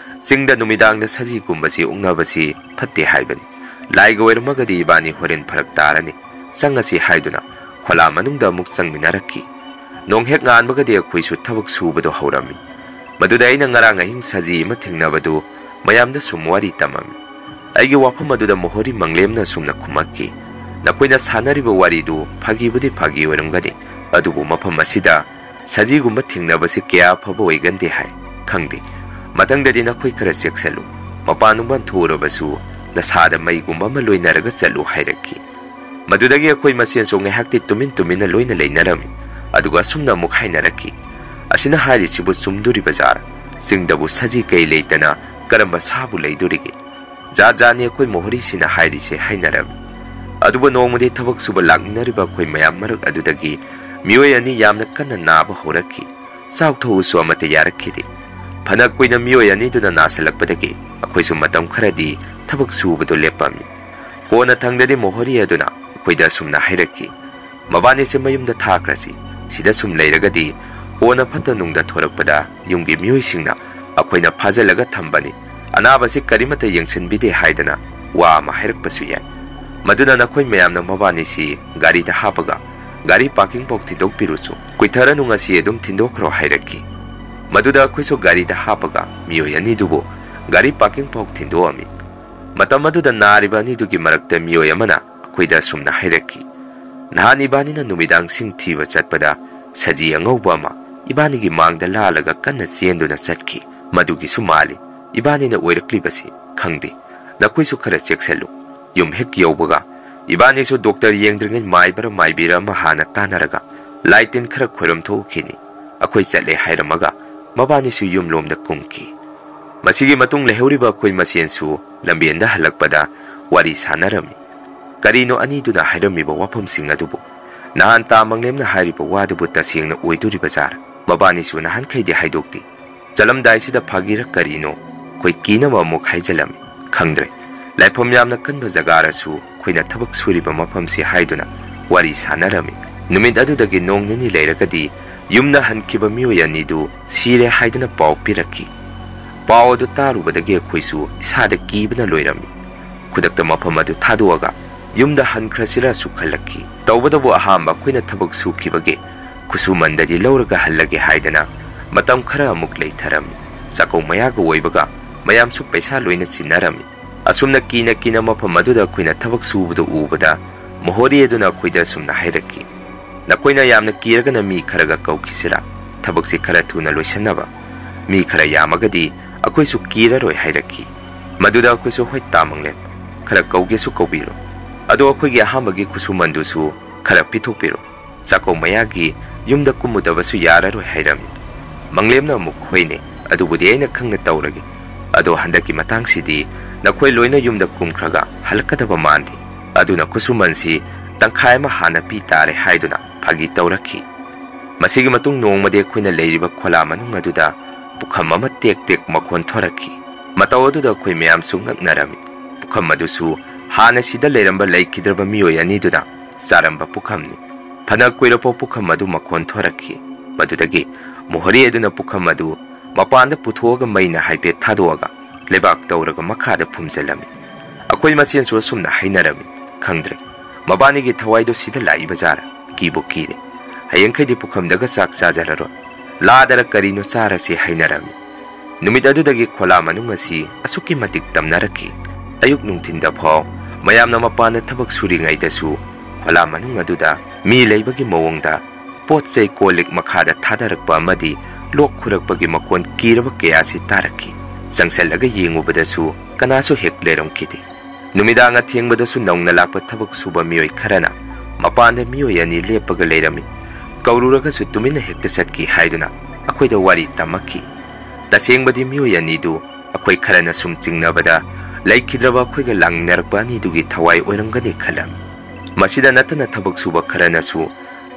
ꯆꯤꯡꯗ ꯅꯨꯃꯤꯗꯥꯡꯗ ꯁꯖꯤꯒꯨꯝꯕꯁꯤ ꯎꯛꯅꯕꯁꯤ ꯐꯠꯇꯦ ꯍꯥꯏꯕꯅꯤ꯫ ꯂꯥꯏꯒ ꯑꯣꯏꯔꯝꯃꯒꯗꯤ ꯏꯕꯥꯅꯤ ꯍꯣꯔꯦꯟ ꯐꯔꯛ ꯇꯥꯔꯅꯤ꯫ ꯆꯪꯉꯁꯤ" ꯍꯥꯏꯗꯨꯅ ꯈꯣꯂꯥ ꯃꯅꯨꯡꯗ ꯑꯃꯨꯛ ꯆꯪꯃꯤꯟꯅꯔꯛꯈꯤ꯫ ꯅꯣꯡ ꯍꯦꯛ ꯉꯥꯟꯕꯒꯗꯤ ꯑꯩꯈꯣꯏꯁꯨ ꯊꯕꯛ ꯁꯨꯕꯗꯣ ꯍꯧꯔꯝꯃꯤ꯫ ꯃꯗꯨꯗ ꯑꯩꯅ ꯉꯔꯥꯡ ꯑꯍꯤꯡ ꯁꯖꯤ ꯑꯃ ꯊꯦꯡꯅꯕꯗꯨ ꯃꯌꯥꯝꯗ ꯁꯨꯝ ꯋꯥꯔꯤ ꯇꯝꯃꯝꯃꯤ꯫ ꯑꯩꯒꯤ ꯋꯥꯐꯝ ꯑꯗꯨꯗ ꯃꯣꯍꯣꯔꯤ ꯃꯪꯂꯦꯝꯅ ꯑꯁꯨꯝꯅ ꯈꯨꯝꯃꯛꯈꯤ, "ꯅꯈꯣꯏꯅ ꯁꯥꯟꯅꯔꯤꯕ ꯋꯥꯔꯤꯗꯨ ꯐꯥꯒꯤꯕꯨꯗꯤ ꯐꯥꯒꯤ ꯑꯣꯏꯔꯝꯒꯅꯤ, ꯑꯗꯨꯕꯨ ꯃꯐꯝ ꯑꯁꯤꯗ ꯁꯖꯤꯒꯨꯝꯕ ꯊꯦꯡꯅꯕꯁꯤ ꯀꯌꯥ ꯑꯐꯕ ꯑꯣꯏꯒꯟꯗꯦ ꯍꯥꯏ꯫ ꯈꯪꯗꯦ, ꯃꯊꯪꯗꯗꯤ ꯅꯈꯣꯏ ꯈꯔ ꯆꯦꯛꯁꯤꯜꯂꯨ꯫ ꯃꯄꯥꯟ ꯅꯨꯡꯄꯥꯟ ꯊꯣꯛꯎꯔꯕꯁꯨ ꯅꯁꯥꯗ ꯃꯩꯒꯨꯝꯕ ꯑꯃ ꯂꯣꯏꯅꯔꯒ ꯆꯠꯂꯨ" ꯍꯥꯏꯔꯛꯈꯤ꯫ ꯃꯗꯨꯗꯒꯤ ꯑꯩꯈꯣꯏ ꯃꯁꯦꯟꯁꯨ ꯉꯥꯏꯍꯥꯛꯇꯤ ꯇꯨꯃꯤꯟ ꯇꯨꯃꯤꯟꯅ ꯂꯣꯏꯅ ꯂꯩꯅꯔꯝꯃꯤ꯫ ꯑꯗꯨꯒ ꯑꯁꯨꯝꯅ ꯑꯃꯨꯛ ꯍꯥꯏꯅꯔꯛꯈꯤ, "ꯑꯁꯤꯅ ꯍꯥꯏꯔꯤꯁꯤꯕꯨ ꯆꯨꯝꯗꯣꯔꯤꯕ ꯖꯥꯔ? ꯆꯤꯡꯗꯕꯨ ꯁꯖꯤ ꯀꯩ ꯂꯩꯇꯅ ꯀꯔꯝꯕ ꯁꯥꯕꯨ ꯂꯩꯗꯣꯔꯤꯒꯦ? ꯖꯥꯠ ꯖꯥꯠꯅꯤ ꯑꯩꯈꯣꯏ ꯃꯣꯍꯣꯔꯤꯁꯤꯅ ꯍꯥꯏꯔꯤꯁꯦ" ꯍꯥꯏꯅꯔꯝꯃꯤ꯫ ꯑꯗꯨꯕꯨ ꯅꯣꯡꯃꯗꯤ ꯊꯕꯛ ꯁꯨꯕ ꯂꯥꯛꯃꯤꯟꯅꯔꯤꯕ ꯑꯩꯈꯣꯏ ꯃꯌꯥꯝ ꯃꯔꯛ ꯑꯗꯨꯗꯒꯤ ꯃꯤꯑꯣꯏ ꯑꯅꯤ ꯌꯥꯝꯅ ꯀꯟꯅ ꯅꯥꯕ ꯍꯧꯔꯛꯈꯤ꯫ ꯆꯥꯛ ꯊꯣꯛꯎꯁꯨ ꯑꯃꯠꯇ ꯌꯥꯔꯛꯈꯤꯗꯦ꯫ ꯐꯅ ꯀꯨꯏꯅ ꯃꯤꯑꯣꯏ ꯑꯅꯤꯗꯨꯅ ꯅꯥꯁꯤꯜꯂꯛꯄꯗꯒꯤ ꯑꯩꯈꯣꯏꯁꯨ ꯃꯇꯝ ꯈꯔꯗꯤ ꯊꯕꯛ ꯁꯨꯕꯗꯨ ꯂꯦꯞꯄꯝꯃꯤ꯫ ꯀꯣꯟꯅ ꯊꯪꯗꯗꯤ ꯃꯣꯍꯣꯔꯤ ꯑꯗꯨꯅ ꯑꯩꯈꯣꯏꯗ ꯑꯁꯨꯝꯅ ꯍꯥꯏꯔꯛꯈꯤ, "ꯃꯕꯥꯅꯤꯁꯦ ꯃꯌꯨꯝꯗ ꯊꯥꯈ꯭ꯔꯁꯤ꯫ ꯁꯤꯗ ꯁꯨꯝ ꯂꯩꯔꯒꯗꯤ ꯀꯣꯟꯅ ꯐꯠꯇ ꯅꯨꯡꯗ ꯊꯣꯔꯛꯄꯗ ꯌꯨꯝꯒꯤ ꯃꯤꯑꯣꯏꯁꯤꯡꯅ ꯑꯩꯈꯣꯏꯅ ꯐꯥꯖꯤꯜꯂꯒ ꯊꯝꯕꯅꯤ, ꯑꯅꯥꯕꯁꯤ ꯀꯔꯤꯃꯠꯇ ꯌꯦꯡꯁꯤꯟꯕꯤꯗꯦ" ꯍꯥꯏꯗꯅ ꯋꯥ ꯑꯃ ꯍꯥꯏꯔꯛꯄꯁꯨ ꯌꯥꯏ꯫ ꯃꯗꯨꯅ ꯅꯈꯣꯏ ꯃꯌꯥꯝꯅ ꯃꯕꯥꯅꯤꯁꯤ ꯒꯥꯔꯤꯗ ꯍꯥꯞꯄꯒ ꯒꯥꯔꯤ ꯄꯥꯔꯀꯤꯡ ꯐꯥꯎ ꯊꯤꯟꯗꯣꯛꯄꯤꯔꯨꯆꯣ꯫ ꯀꯨꯏꯊꯔꯅꯨ, ꯉꯁꯤ ꯑꯗꯨꯝ ꯊꯤꯟꯗꯣꯛꯈ꯭ꯔꯣ ꯍꯥꯏꯔꯛꯈꯤ꯫ ꯃꯗꯨꯗ ꯑꯩꯈꯣꯏꯁꯨ ꯒꯥꯔꯤꯗ ꯍꯥꯞꯄꯒ ꯃꯤꯑꯣꯏ ꯑꯅꯤꯗꯨꯕꯨ ꯒꯥꯔꯤ ꯄꯥꯔꯀꯤꯡ ꯐꯥꯎ ꯊꯤꯟꯗꯣꯛꯑꯝꯃꯤ꯫ ꯃꯇꯝ ꯑꯗꯨꯗ ꯅꯥꯔꯤꯕ ꯑꯅꯤꯗꯨꯒꯤ ꯃꯔꯛꯇ ꯃꯤꯑꯣꯏ ꯑꯃꯅ ꯑꯩꯈꯣꯏꯗ ꯑꯁꯨꯝꯅ ꯍꯥꯏꯔꯛꯈꯤ, "ꯅꯍꯥꯟ ꯏꯕꯥꯅꯤꯅ ꯅꯨꯃꯤꯗꯥꯡ ꯁꯤꯡ ꯊꯤꯕ ꯆꯠꯄꯗ ꯁꯖꯤ ꯑꯉꯧꯕ ꯑꯃ ꯏꯕꯥꯅꯤꯒꯤ ꯃꯥꯡꯗ ꯂꯥꯜꯂꯒ ꯀꯟꯅ ꯆꯦꯟꯗꯨꯅ ꯆꯠꯈꯤ꯫ ꯃꯗꯨꯒꯤꯁꯨ ꯃꯥꯜꯂꯤ ꯏꯕꯥꯅꯤꯅ ꯑꯣꯏꯔꯛꯂꯤꯕꯁꯤ, ꯈꯪꯗꯦ꯫ "ꯅꯈꯣꯏꯁꯨ ꯈꯔ ꯆꯦꯛꯁꯤꯜꯂꯨ꯫ ꯌꯨꯝ ꯍꯦꯛ ꯌꯧꯕꯒ ꯏꯕꯥꯅꯤꯁꯨ ꯗꯣꯛꯇꯔ ꯌꯦꯡꯗ꯭ꯔꯤꯉꯩ ꯃꯥꯏꯕꯔ ꯃꯥꯏꯕꯤꯔ ꯑꯃ ꯍꯥꯟꯅ ꯇꯥꯟꯅꯔꯒ ꯂꯥꯏ ꯇꯤꯟ ꯈꯔ ꯈꯣꯏꯔꯝ ꯊꯣꯛꯎꯈꯤꯅꯤ꯫ ꯑꯩꯈꯣꯏ ꯆꯠꯂꯦ" ꯍꯥꯏꯔꯝꯃꯒ ꯃꯕꯥꯅꯤꯁꯨ ꯌꯨꯝꯂꯣꯝꯗ ꯀꯨꯝꯈꯤ꯫ ꯃꯁꯤꯒꯤ ꯃꯇꯨꯡ ꯂꯩꯍꯧꯔꯤꯕ ꯑꯩꯈꯣꯏ ꯃꯁꯦꯟꯁꯨ ꯂꯝꯕꯦꯟꯗ ꯍꯜꯂꯛꯄꯗ ꯋꯥꯔꯤ ꯁꯥꯟꯅꯔꯝꯃꯤ꯫ ꯀꯔꯤꯅꯣ ꯑꯅꯤꯗꯨꯅ ꯍꯥꯏꯔꯝꯃꯤꯕ ꯋꯥꯐꯝꯁꯤꯡ ꯑꯗꯨꯕꯨ? ꯅꯍꯥꯟ ꯇꯥ ꯃꯪꯂꯦꯝꯅ ꯍꯥꯏꯔꯤꯕ ꯋꯥꯗꯨꯕꯨ ꯇꯁꯦꯡꯅ ꯑꯣꯏꯗꯣꯔꯤꯕ ꯖꯥꯔ? ꯃꯕꯥꯅꯤꯁꯨ ꯅꯍꯥꯟꯈꯩꯗꯤ ꯍꯥꯏꯗꯣꯛꯇꯦ꯫ ꯆꯠꯂꯝꯗꯥꯏꯁꯤꯗ ꯐꯥꯒꯤꯔ ꯀꯔꯤꯅꯣ, ꯑꯩꯈꯣꯏ ꯀꯤꯅꯕ ꯑꯃꯨꯛ ꯍꯥꯏꯖꯜꯂꯝꯃꯤ꯫ ꯈꯪꯗ꯭ꯔꯦ꯫ ꯂꯥꯏꯐꯝ ꯌꯥꯝꯅ ꯀꯟꯕ ꯖꯒꯥꯔꯁꯨ ꯑꯩꯈꯣꯏꯅ ꯊꯕꯛ ꯁꯨꯔꯤꯕ ꯃꯐꯝꯁꯤ ꯍꯥꯏꯗꯨꯅ ꯋꯥꯔꯤ ꯁꯥꯟꯅꯔꯝꯃꯤ꯫ ꯅꯨꯃꯤꯠ ꯑꯗꯨꯗꯒꯤ ꯅꯣꯡ ꯅꯤꯅꯤ ꯂꯩꯔꯒꯗꯤ ꯌꯨꯝꯗ ꯍꯟꯈꯤꯕ ꯃꯤꯑꯣꯏ ꯑꯅꯤꯗꯨ ꯁꯤꯔꯦ ꯍꯥꯏꯗꯨꯅ ꯄꯥꯎ ꯄꯤꯔꯛꯈꯤ꯫ ꯄꯥꯎ ꯑꯗꯨ ꯇꯥꯔꯨꯕꯗꯒꯤ ꯑꯩꯈꯣꯏꯁꯨ ꯏꯁꯥꯗ ꯀꯤꯕꯅ ꯂꯣꯏꯔꯝꯃꯤ꯫ ꯈꯨꯗꯛꯇ ꯃꯐꯝ ꯑꯗꯨ ꯊꯥꯗꯣꯛꯑꯒ ꯌꯨꯝꯗ ꯍꯟꯈ꯭ꯔꯁꯤꯔꯁꯨ ꯈꯜꯂꯛꯈꯤ꯫ ꯇꯧꯕꯇꯕꯨ ꯑꯍꯥꯟꯕ ꯑꯩꯈꯣꯏꯅ ꯊꯕꯛ ꯁꯨꯈꯤꯕꯒꯤ ꯈꯨꯠꯁꯨꯃꯟꯗꯗꯤ ꯂꯧꯔꯒ ꯍꯜꯂꯒꯦ ꯍꯥꯏꯗꯅ ꯃꯇꯝ ꯈꯔ ꯑꯃꯨꯛ ꯂꯩꯊꯔꯝꯃꯤ꯫ ꯆꯥꯛꯀꯧ ꯃꯌꯥꯒ ꯑꯣꯏꯕꯒ ꯃꯌꯥꯝꯁꯨ ꯄꯩꯁꯥ ꯂꯣꯏꯅ ꯆꯤꯟꯅꯔꯝꯃꯤ꯫ ꯑꯁꯨꯝꯅ ꯀꯤꯅ ꯀꯤꯅ ꯃꯐꯝ ꯑꯗꯨꯗ ꯑꯩꯈꯣꯏꯅ ꯊꯕꯛ ꯁꯨꯕꯗꯨ ꯎꯕꯗ ꯃꯣꯍꯣꯔꯤ ꯑꯗꯨꯅ ꯑꯩꯈꯣꯏꯗ ꯑꯁꯨꯝꯅ ꯍꯥꯏꯔꯛꯈꯤ, "ꯅꯈꯣꯏꯅ ꯌꯥꯝꯅ ꯀꯤꯔꯒꯅ ꯃꯤ ꯈꯔꯒ ꯀꯧꯈꯤꯁꯤꯔꯥ? ꯊꯕꯛꯁꯤ ꯈꯔ ꯊꯨꯅ ꯂꯣꯏꯁꯤꯟꯅꯕ꯫ ꯃꯤ ꯈꯔ ꯌꯥꯝꯃꯒꯗꯤ ꯑꯩꯈꯣꯏꯁꯨ ꯀꯤꯔꯔꯣꯏ" ꯍꯥꯏꯔꯛꯈꯤ꯫ ꯃꯗꯨꯗ ꯑꯩꯈꯣꯏꯁꯨ, "ꯍꯣꯏ ꯇꯥ ꯃꯪꯂꯦꯝ, ꯈꯔ ꯀꯧꯒꯦꯁꯨ ꯀꯧꯕꯤꯔꯣ꯫ ꯑꯗꯣ ꯑꯩꯈꯣꯏꯒꯤ ꯑꯍꯥꯟꯕꯒꯤ ꯈꯨꯠꯁꯨꯃꯟꯗꯨꯁꯨ ꯈꯔ ꯄꯤꯊꯣꯛꯄꯤꯔꯣ꯫ ꯆꯥꯛꯀꯧ ꯃꯌꯥꯒꯤ ꯌꯨꯝꯗ ꯀꯨꯝꯃꯨꯗꯕꯁꯨ ꯌꯥꯔꯔꯣꯏ" ꯍꯥꯏꯔꯝꯃꯤ꯫ ꯃꯪꯂꯦꯝꯅ ꯑꯃꯨꯛ, "ꯍꯣꯏꯅꯦ, ꯑꯗꯨꯕꯨꯗꯤ ꯑꯩꯅ ꯈꯪꯅ ꯇꯧꯔꯒꯦ꯫ ꯑꯗꯣ ꯍꯟꯗꯛꯀꯤ ꯃꯇꯥꯡꯁꯤꯗꯤ ꯅꯈꯣꯏ ꯂꯣꯏꯅ ꯌꯨꯝꯗ ꯀꯨꯝꯈ꯭ꯔꯒ ꯍꯜꯂꯛꯀꯗꯕ ꯃꯥꯟꯗꯦ꯫ ꯑꯗꯨꯅ ꯈꯨꯠꯁꯨꯃꯟꯁꯤ ꯇꯪꯈꯥꯏ ꯑꯃ ꯍꯥꯟꯅ ꯄꯤ ꯇꯥꯔꯦ" ꯍꯥꯏꯗꯨꯅ ꯐꯥꯒꯤ ꯇꯧꯔꯛꯈꯤ꯫ ꯃꯁꯤꯒꯤ ꯃꯇꯨꯡ ꯅꯣꯡꯃꯗꯤ ꯑꯩꯈꯣꯏꯅ ꯂꯩꯔꯤꯕ ꯈꯣꯂꯥ ꯃꯅꯨꯡ ꯑꯗꯨꯗ ꯄꯨꯈꯝ ꯑꯃ ꯇꯦꯛ ꯇꯦꯛ ꯃꯈꯣꯟ ꯊꯣꯔꯛꯈꯤ꯫ ꯃꯇꯧ ꯑꯗꯨꯗ ꯑꯩꯈꯣꯏ ꯃꯌꯥꯝꯁꯨ ꯉꯛꯅꯔꯝꯃꯤ꯫ ꯄꯨꯈꯝ ꯑꯗꯨꯁꯨ ꯍꯥꯟꯅ ꯁꯤꯗ ꯂꯩꯔꯝꯕ ꯂꯩꯈꯤꯗ꯭ꯔꯕ ꯃꯤꯑꯣꯏ ꯑꯅꯤꯗꯨꯅ ꯆꯥꯔꯝꯕ ꯄꯨꯈꯝꯅꯤ꯫ ꯐꯅ ꯀꯨꯏꯔꯛꯄ ꯄꯨꯈꯝ ꯑꯗꯨ ꯃꯈꯣꯟ ꯊꯣꯔꯛꯈꯤ꯫ ꯃꯗꯨꯗꯒꯤ ꯃꯣꯍꯣꯔꯤ ꯑꯗꯨꯅ ꯄꯨꯈꯝ ꯑꯗꯨ ꯃꯄꯥꯟꯗ ꯄꯨꯊꯣꯛꯑꯒ ꯃꯩꯅ ꯍꯥꯏꯐꯦꯠ ꯊꯥꯗꯣꯛꯑꯒ ꯂꯩꯕꯥꯛ ꯇꯧꯔꯒ ꯃꯈꯥꯗ ꯐꯨꯝꯖꯤꯜꯂꯝꯃꯤ꯫ ꯑꯩꯈꯣꯏ ꯃꯁꯦꯟꯁꯨ ꯑꯁꯨꯝꯅ ꯍꯥꯏꯅꯔꯝꯃꯤ꯫ ꯈꯪꯗ꯭ꯔꯦ, ꯃꯕꯥꯅꯤꯒꯤ ꯊꯋꯥꯏꯗꯣ ꯁꯤꯗ ꯂꯥꯛꯏꯕ ꯖꯥꯔ? ꯀꯤꯕꯨ ꯀꯤꯔꯦ꯫ ꯍꯌꯦꯡꯈꯩꯗꯤ ꯄꯨꯈꯝꯗꯒ ꯆꯥꯛ ꯆꯥꯖꯔꯔꯣꯏ꯫ ꯂꯥꯗꯔ ꯀꯔꯤꯅꯣ ꯆꯥꯔꯁꯦ ꯍꯥꯏꯅꯔꯝꯃꯤ꯫ ꯅꯨꯃꯤꯠ ꯑꯗꯨꯗꯒꯤ ꯈꯣꯂꯥ ꯃꯅꯨꯡ ꯑꯁꯤ ꯑꯁꯨꯛꯀꯤ ꯃꯇꯤꯛ ꯇꯝꯅꯔꯛꯈꯤ꯫ ꯑꯌꯨꯛ ꯅꯨꯡꯊꯤꯟꯗ ꯐꯥꯎ ꯃꯌꯥꯝꯅ ꯃꯄꯥꯟꯗ ꯊꯕꯛ ꯁꯨꯔꯤꯉꯩꯗꯁꯨ ꯈꯣꯂꯥ ꯃꯅꯨꯡ ꯑꯗꯨꯗ ꯃꯤ ꯂꯩꯕꯒꯤ ꯃꯑꯣꯡꯗ ꯄꯣꯠ ꯆꯩ ꯀꯣꯜ ꯂꯤꯛ ꯃꯈꯥꯗ ꯊꯥꯗꯔꯛꯄ ꯑꯃꯗꯤ ꯂꯣꯛ ꯈꯨꯔꯛꯄꯒꯤ ꯃꯈꯣꯟ ꯀꯤꯔꯕ ꯀꯌꯥꯁꯤ ꯇꯥꯔꯛꯈꯤ꯫ ꯆꯪꯁꯜꯂꯒ ꯌꯦꯡꯉꯨꯕꯗꯁꯨ ꯀꯅꯥꯁꯨ ꯍꯦꯛ ꯂꯩꯔꯝꯈꯤꯗꯦ꯫ ꯅꯨꯃꯤꯗꯥꯡ ꯑꯊꯦꯡꯕꯗꯁꯨ ꯅꯧꯅ ꯂꯥꯛꯄ ꯊꯕꯛ ꯁꯨꯕ ꯃꯤꯑꯣꯏ ꯈꯔꯅ ꯃꯄꯥꯟꯗ ꯃꯤꯑꯣꯏ ꯑꯅꯤ ꯂꯦꯞꯄꯒ ꯂꯩꯔꯝꯃꯤ꯫ ꯀꯧꯔꯨꯔꯒꯁꯨ ꯇꯨꯃꯤꯟꯅ ꯍꯦꯛꯇ ꯆꯠꯈꯤ ꯍꯥꯏꯗꯨꯅ ꯑꯩꯈꯣꯏꯗ ꯋꯥꯔꯤ ꯇꯝꯃꯛꯈꯤ꯫ ꯇꯁꯦꯡꯕꯗꯤ ꯃꯤꯑꯣꯏ ꯑꯅꯤꯗꯨ ꯑꯩꯈꯣꯏ ꯈꯔꯅ ꯁꯨꯝ ꯆꯤꯡꯅꯕꯗ ꯂꯩꯈꯤꯗ꯭ꯔꯕ ꯑꯩꯈꯣꯏꯒ ꯂꯥꯡꯃꯤꯟꯅꯔꯛꯄ ꯑꯅꯤꯗꯨꯒꯤ ꯊꯋꯥꯏ ꯑꯣꯏꯔꯝꯒꯅꯤ ꯈꯜꯂꯝꯃꯤ꯫ ꯃꯁꯤꯗ ꯅꯠꯇꯅ ꯊꯕꯛ ꯁꯨꯕ ꯈꯔꯅꯁꯨ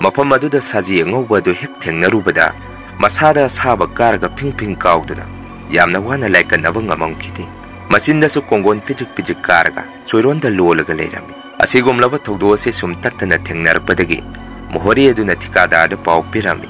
ꯃꯐꯝ ꯑꯗꯨꯗ ꯁꯥꯖꯤ ꯑꯉꯧꯕ ꯑꯗꯨ ꯍꯦꯛ ꯊꯦꯡꯅꯔꯨꯕꯗ ꯃꯁꯥꯗ ꯑꯁꯥꯕ ꯀꯥꯔꯒ ꯐꯤꯡ ꯐꯤꯡ ꯀꯥꯎꯗꯨꯅ ꯌꯥꯝꯅ ꯋꯥꯅ ꯂꯥꯏꯀꯠꯅꯕ ꯉꯝꯃꯝꯈꯤꯗꯦ꯫ ꯃꯆꯤꯟꯗꯁꯨ ꯀꯣꯡꯒꯣꯟ ꯄꯤꯗ꯭ꯔꯤꯛ ꯄꯤꯗ꯭ꯔꯤꯛ ꯀꯥꯔꯒ ꯆꯣꯏꯔꯣꯟꯗ ꯂꯣꯜꯂꯒ ꯂꯩꯔꯝꯃꯤ꯫ ꯑꯁꯤꯒꯨꯝꯂꯕ ꯊꯧꯗꯣꯛ ꯑꯁꯤ ꯁꯨꯝ ꯇꯠꯇꯅ ꯊꯦꯡꯅꯔꯛꯄꯗꯒꯤ ꯃꯣꯍꯣꯔꯤ ꯑꯗꯨꯅ ꯊꯤꯀꯥꯗꯥꯔꯗ ꯄꯥꯎ ꯄꯤꯔꯝꯃꯤ,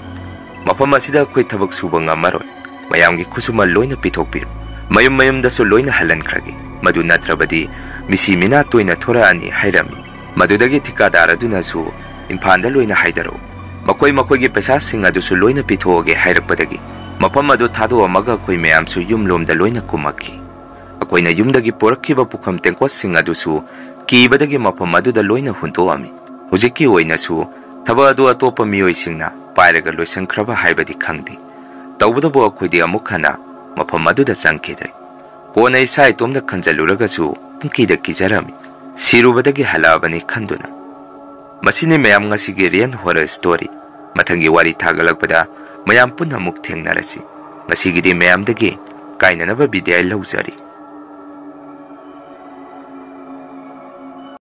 "ꯃꯐꯝ ꯑꯁꯤꯗ ꯑꯩꯈꯣꯏ ꯊꯕꯛ ꯁꯨꯕ ꯉꯝꯃꯔꯣꯏ, ꯃꯌꯥꯝꯒꯤ ꯈꯨꯠꯁꯨꯃꯟ ꯂꯣꯏꯅ ꯄꯤꯊꯣꯛꯄꯤꯔꯣ, ꯃꯌꯨꯝ ꯃꯌꯨꯝꯗꯁꯨ ꯂꯣꯏꯅ ꯍꯜꯍꯟꯈ꯭ꯔꯒꯦ, ꯃꯗꯨ ꯅꯠꯇ꯭ꯔꯕꯗꯤ ꯃꯤꯁꯤ ꯃꯤꯅꯥ ꯇꯣꯏꯅ ꯊꯣꯔꯛꯑꯅꯤ" ꯍꯥꯏꯔꯝꯃꯤ꯫ ꯃꯗꯨꯗꯒꯤ ꯊꯤꯀꯥꯗꯥꯔ ꯑꯗꯨꯅꯁꯨ, "ꯏꯝꯐꯥꯜꯗ ꯂꯣꯏꯅ ꯍꯥꯏꯗꯔꯛꯎ, ꯃꯈꯣꯏ ꯃꯈꯣꯏꯒꯤ ꯄꯩꯁꯥꯁꯤꯡ ꯑꯗꯨꯁꯨ ꯂꯣꯏꯅ ꯄꯤꯊꯣꯛꯑꯒꯦ" ꯍꯥꯏꯔꯛꯄꯗꯒꯤ ꯃꯐꯝ ꯑꯗꯨ ꯊꯥꯗꯣꯛꯑꯝꯃꯒ ꯑꯩꯈꯣꯏ ꯃꯌꯥꯝꯁꯨ ꯌꯨꯝꯂꯣꯝꯗ ꯂꯣꯏꯅ ꯀꯨꯝꯃꯛꯈꯤ꯫ ꯑꯩꯈꯣꯏꯅ ꯌꯨꯝꯗꯒꯤ ꯄꯨꯔꯛꯈꯤꯕ ꯄꯨꯈꯝ ꯇꯦꯡꯀꯣꯠꯁꯤꯡ ꯑꯗꯨꯁꯨ ꯀꯤꯕꯗꯒꯤ ꯃꯐꯝ ꯑꯗꯨꯗ ꯂꯣꯏꯅ ꯍꯨꯟꯗꯣꯛꯑꯝꯃꯤ꯫ ꯍꯧꯖꯤꯛꯀꯤ ꯑꯣꯏꯅꯁꯨ ꯊꯕꯛ ꯑꯗꯨ ꯑꯇꯣꯞꯄ ꯃꯤꯑꯣꯏꯁꯤꯡꯅ ꯄꯥꯏꯔꯒ ꯂꯣꯏꯁꯤꯟꯈ꯭ꯔꯕ ꯍꯥꯏꯕꯗꯤ ꯈꯪꯗꯦ꯫ ꯇꯧꯕꯇꯕꯨ ꯑꯩꯈꯣꯏꯗꯤ ꯑꯃꯨꯛ ꯍꯟꯅ ꯃꯐꯝ ꯑꯗꯨꯗ ꯆꯪꯈꯤꯗ꯭ꯔꯦ꯫ ꯀꯣꯟꯅ ꯏꯁꯥ ꯏꯇꯣꯝꯇ ꯈꯟꯖꯜꯂꯨꯔꯒꯁꯨ ꯄꯨꯡꯀꯤꯗ ꯀꯤꯖꯔꯝꯃꯤ꯫ ꯁꯤꯔꯨꯕꯗꯒꯤ ꯍꯜꯂꯛꯑꯕꯅꯤ ꯈꯟꯗꯨꯅ꯫ ꯃꯁꯤꯅꯤ ꯃꯌꯥꯝ ꯉꯁꯤꯒꯤ Real Horror Story꯫ ꯃꯊꯪꯒꯤ ꯋꯥꯔꯤ ꯊꯥꯒꯠꯂꯛꯄꯗ ꯃꯌꯥꯝ ꯄꯨꯟꯅ ꯑꯃꯨꯛ ꯊꯦꯡꯅꯔꯁꯤ꯫ ꯉꯁꯤꯒꯤꯗꯤ ꯃꯌꯥꯝꯗꯒꯤ ꯀꯥꯏꯅꯅꯕ ꯕꯤꯗꯥꯏ ꯂꯧꯖꯔꯤ꯫